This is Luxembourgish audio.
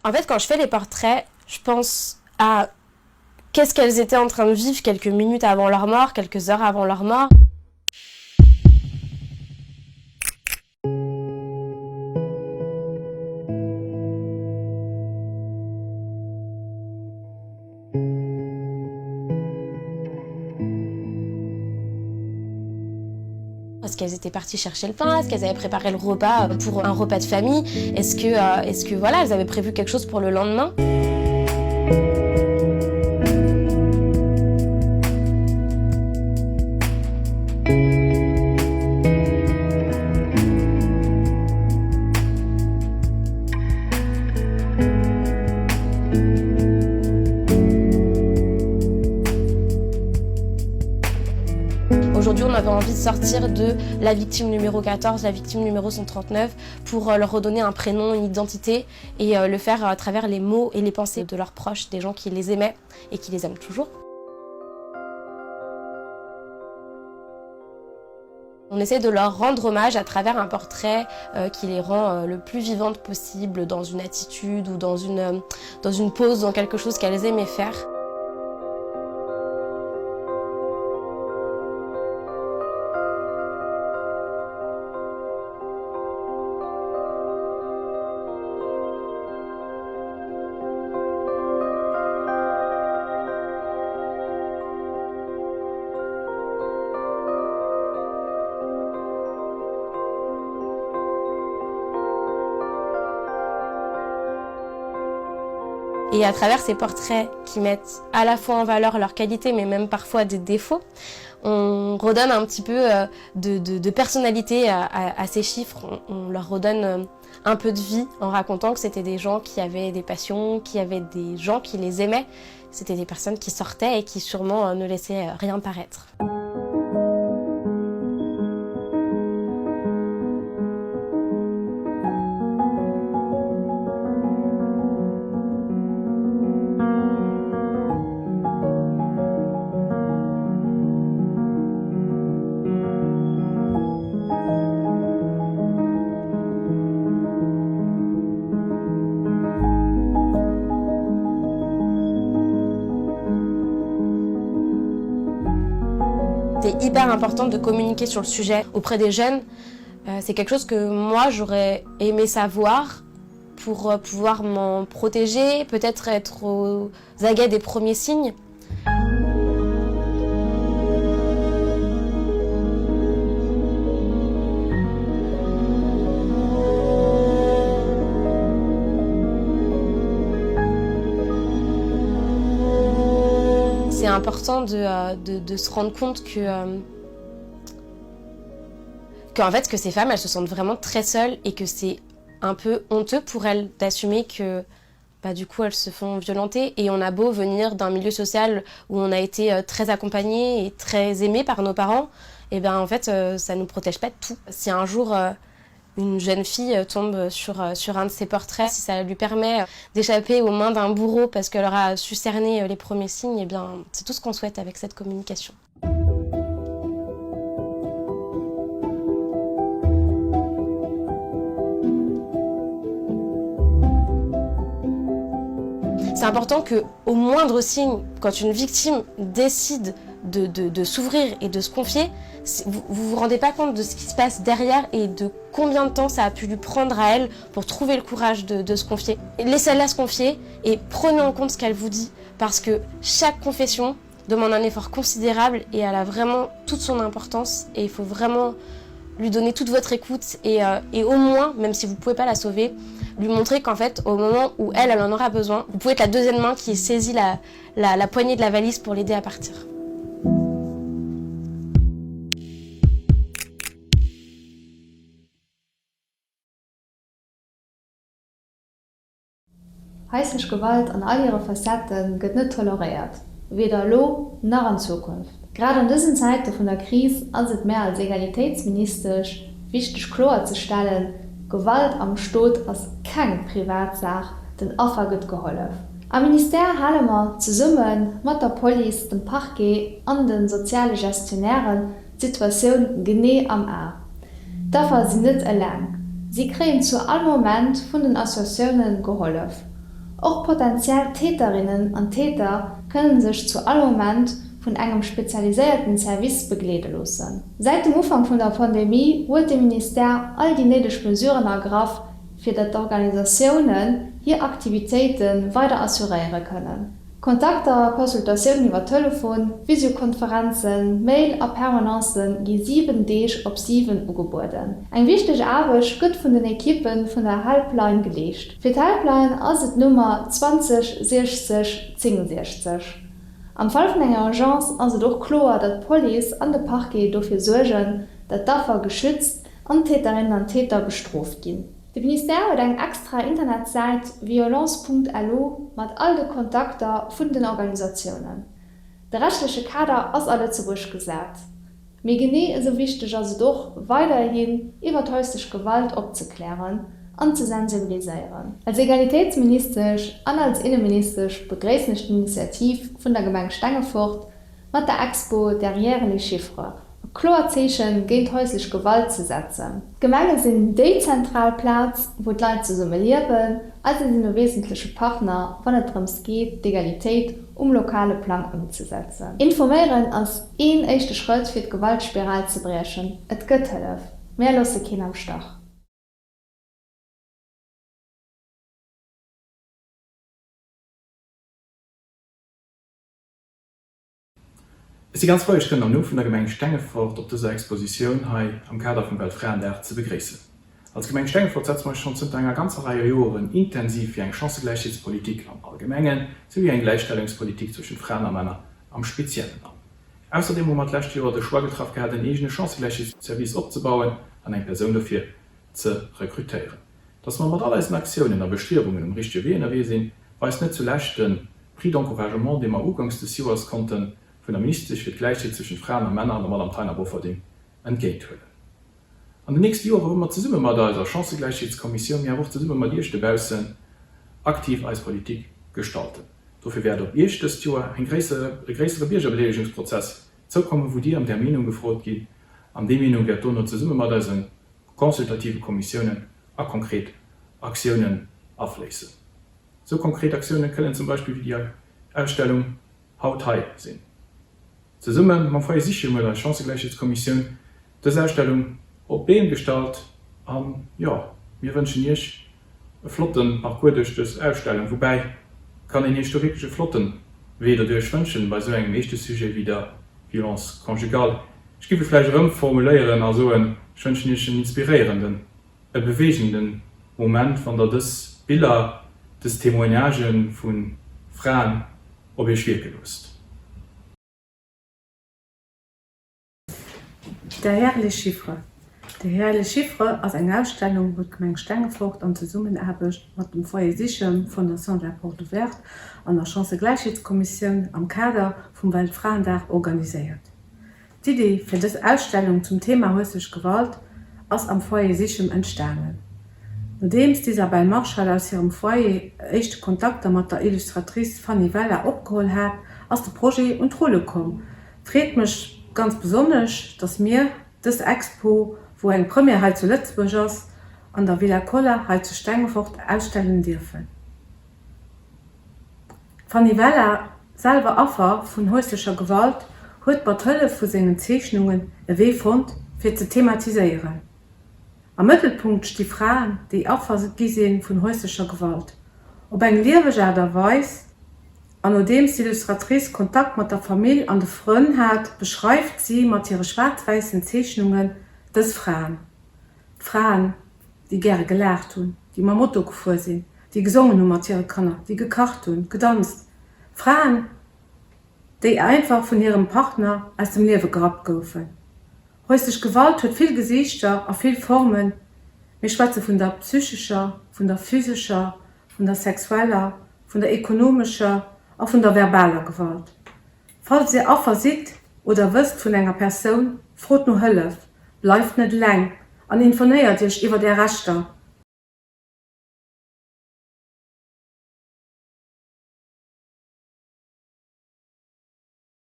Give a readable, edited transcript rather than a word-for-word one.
En fait, quand je fais les portraits, je pense à qu'est-ce qu'elles étaient en train de vivre quelques minutes avant leur mort, quelques heures avant leur mort. Est-ce qu'elles étaient parties chercher le pain Est-ce qu'elles avaient préparé le repas pour un repas de famille Est-ce que, euh, est-ce que voilà, elles avaient prévu quelque chose pour le lendemain Aujourd'hui, on avait envie de sortir de la victime numéro 14, la victime numéro 139, pour euh, leur redonner un prénom, une identité et euh, le faire à travers les mots et les pensées de leurs proches, des gens qui les aimaient et qui les aiment toujours. On essaie de leur rendre hommage à travers un portrait euh, qui les rend euh, le plus vivantes possible dans une attitude ou dans une, euh, dans une pose, dans quelque chose qu'elles aimaient faire. Et à travers ces portraits qui mettent à la fois en valeur leurs qualités, mais même parfois des défauts, on redonne un petit peu euh, de, de, de personnalité à, à, à ces chiffres, on, on leur redonne euh, un peu de vie en racontant que c'était des gens qui avaient des passions, qui avaient des gens qui les aimaient. C'était des personnes qui sortaient et qui sûrement euh, ne laissaient rien paraître. C'est hyper important de communiquer sur le sujet auprès des jeunes. Euh, c'est quelque chose que moi j'aurais aimé savoir pour euh, pouvoir m'en protéger, peut-être être aux aguets des premiers signes. C'est important de, euh, de, de se rendre compte que euh, qu'en fait que ces femmes elles se sentent vraiment très seules et que c'est un peu honteux pour elles d'assumer que bah, du coup elles se font violenter et on a beau venir d'un milieu social où on a été euh, très accompagné et très aimé par nos parents, et ben en fait euh, ça nous protège pas de tout. Si un jour euh, une jeune fille tombe sur, sur un de ses portraits, si ça lui permet d'échapper aux mains d'un bourreau parce qu'elle aura su cerner les premiers signes, et bien c'est tout ce qu'on souhaite avec cette communication. C'est important que au moindre signe, quand une victime décide de, de, de s'ouvrir et de se confier, vous, vous vous rendez pas compte de ce qui se passe derrière et de combien de temps ça a pu lui prendre à elle pour trouver le courage de, de se confier. Laissez-la se confier et prenez en compte ce qu'elle vous dit parce que chaque confession demande un effort considérable et elle a vraiment toute son importance et il faut vraiment lui donner toute votre écoute et, euh, et au moins, même si vous ne pouvez pas la sauver, lui montrer qu'en fait, au moment où elle, elle en aura besoin, vous pouvez être la deuxième main qui saisit la, la, la poignée de la valise pour l'aider à partir. Haislech Gewalt an all hire Facettë gëtt net toleréiert, weder elo nach an Zukunft. Grad an dësen Zäite vun der Kris ass et mär als Egalitéitsministesch wichteg kloer ze stellen, Gewalt am Stot ass keng Privatsaach, den Affer gëtt gehollef. Am Ministère hale mer zesumme mat der Police, dem Parquet an de soziale Gestionnairen d'Situatioun genee am A. D'Affer sinn net eleng, si kréien zu all Moment vun den Associatioune gehollef. Och potentiell Täterinnen an Täter kënnen sech zu all Moment vun engem spezialiséierten Service begleede loossen. Säit dem Ufank vun der Pandemie huet de Ministère all déi néideg Mesuren ergraff, fir datt d'Organisatiounen hir Aktivitéite weider assuréiere kënnen. Kontakter a Consultatiounen iwwer Telefon, Visiokonferenzen, Mail a Permanencen gi 7 Deeg op 7 ugebueden. Eng wichteg Aarbecht gëtt vun den Ekippe vun der Helpline geleescht. Fir d'Helpline ass et d'Nummer 20 60 10 60. Am Fall vun enger Urgence ass et och kloer, datt d'Police an de Parquet dofir suergen, datt d'Affer geschützt an d'Täterinnen an Täter bestrooft ginn. De Ministère huet eng extra Internetsäit violence.lu mat all de Kontakter vun den Organisatiounen. De rechtleche Kader ass a Lëtzebuerg gesat. Mee genee esou wichteg ass et och, weiderhin iwwer häuslech Gewalt opzeklären an ze sensibiliséieren. Als Egalitéitsministesch an als Inneministesch begréissen ech d'Initiativ vun der Gemeng Stengefort mat der Expo Derrière les chiffres, E kloert Zeechen géint häuslech Gewalt ze setzen. D'Gemenge sinn déi zentral Plaz, wou d'Leit zesumme liewen a si sinn e wesentleche Partner, wann et drëms geet, d'Egalitéit um lokale Plang ëmzesetzen. Informéieren ass een éischte Schrëtt, fir d'Gewaltspiral ze briechen. Et gëtt Hëllef. Mär loosse keen am Stach. Ech si ganz frou, Iech kënnen am Numm vun der Gemeng Stengefort op dëser Expositioun hei am Kader vum Weltfraendag ze begréissen. Als Gemeng Stengefort setze mer eis schonn zënter enger ganzer Rei Joren intensiv fir eng Chancëgläichheetspolitik am Allgemengen souwéi eng Gläichstellungspolitik zwëschent Fraen a Männer am Speziellen an. Ausserdeem hu mer d'lescht Joer de Choix getraff gehat, en eegene Chancëgläichheetsservice opzebauen an eng Persoun dofir ze rekrutéieren. Dass mer mat all eisen Aktiounen a Bestriewungen um richtege Wee ënnerwee sinn, weist net zulescht de Prix d'encouragement, dee mer uganks des Joers konnte vun der Ministesch fir d'Gläichheet zwëschent Fraen a Männer, der Madame Taina Bofferding, entgéint huelen. An den nächste Jore wëlle mer zesumme mat eiser Chancëgläichheetskommissioun, mee awer och zesumme mat Iech dobaussen aktiv eis Politik gestalten. Dofir wäert op Iech dëst Joer eng gréisser, e gréissere Biergerbedeelegungsprozess zoukommen, wou Dir ëm Är Meenung gefrot gitt, an déi Meenung wäert dono zesumme mat eise consultative Kommissiounen a konkret Aktiounen afléissen. Sou konkret Aktioune kënnen zum Beispill wéi déi Ausstellung haut hei sinn. Zesumme mam Foyer Sichem huet eis Chancëgläichheetskommissioun dës Ausstellung op d'Been gestallt an jo, mir wënschen Iech e flotte Parcours duerch dës Ausstellung. Woubäi kann een Iech do wierklech e flotte Wee doduerch wënschen bei sou engem eeschte Sujet wéi der Violence conjugale. Ech giff et vläicht erëm formuléieren a soen, ech wënschen Iech en inspiréierenden E beweegenden Moment, wann der dës Biller, dës Témoignagë vu Fraen op iech wierke loosst. Derrière les chiffres Derrière les chiffres ass eng Ausstellung, wou d'Gemeng Stengefort an Zesummenaarbecht mat dem Foyer Sichem, Fondation de la Porte Ouverte an der Chancëgläichheetskommissioun am Kader vum Weltfraendag organiséiert. D'Idee fir dës Ausstellung zum Thema hueslech Gewalt ass am Foyer Sichem entstanen. Nodeems d'Isabelle Marschall aus hirem Foyer éischte Kontakter mat der Illustratrice Fanny Vella opgeholl hat, ass de Projet un d'Rulle komm. Freet mech ganz besonnesch, dass mir dës Expo, wou eng Première hei zu Lëtzebuerg ass, an der Villa Koller hei zu Stengefort ausstellen dierfen. D'Fanny Vella, selwer Affer vun häuslecher Gewalt, huet mat Hëllef vu sengen Zeechnungen e Wee fonnt, fir ze thematiséieren. Am Mëttelpunkt sti Fraen, déi Affer gi si vun häuslecher Gewalt. Op eng lieweg Aart a Weis, an nodeems d'Illustratrice Kontakt mat der Famill an de Frënn hat, beschreift si mat hire schwaarz-wäissen Zeechnungen dës Fraen. D'Fraen, déi gäre gelaacht hunn, déi mam Moto gefuer sinn, déi gesongen hu mat hire Kanner, déi gekacht hunn, gedanzt, Fraen, déi einfach vun hirem Partner aus dem Liewe gerappt goufen. Häuslech Gewalt huet vill Gesiichter a vill Formen. Mir schwätze vun der psychescher, vun der physescher, vun der sexueller, vun der ekonomescher a vun der verbaler Gewalt. Falls Dir Affer sidd oder wësst vun enger Persoun, frot no Hëllef, bleift net eleng an infornéiert Iech iwwert Är Rechter.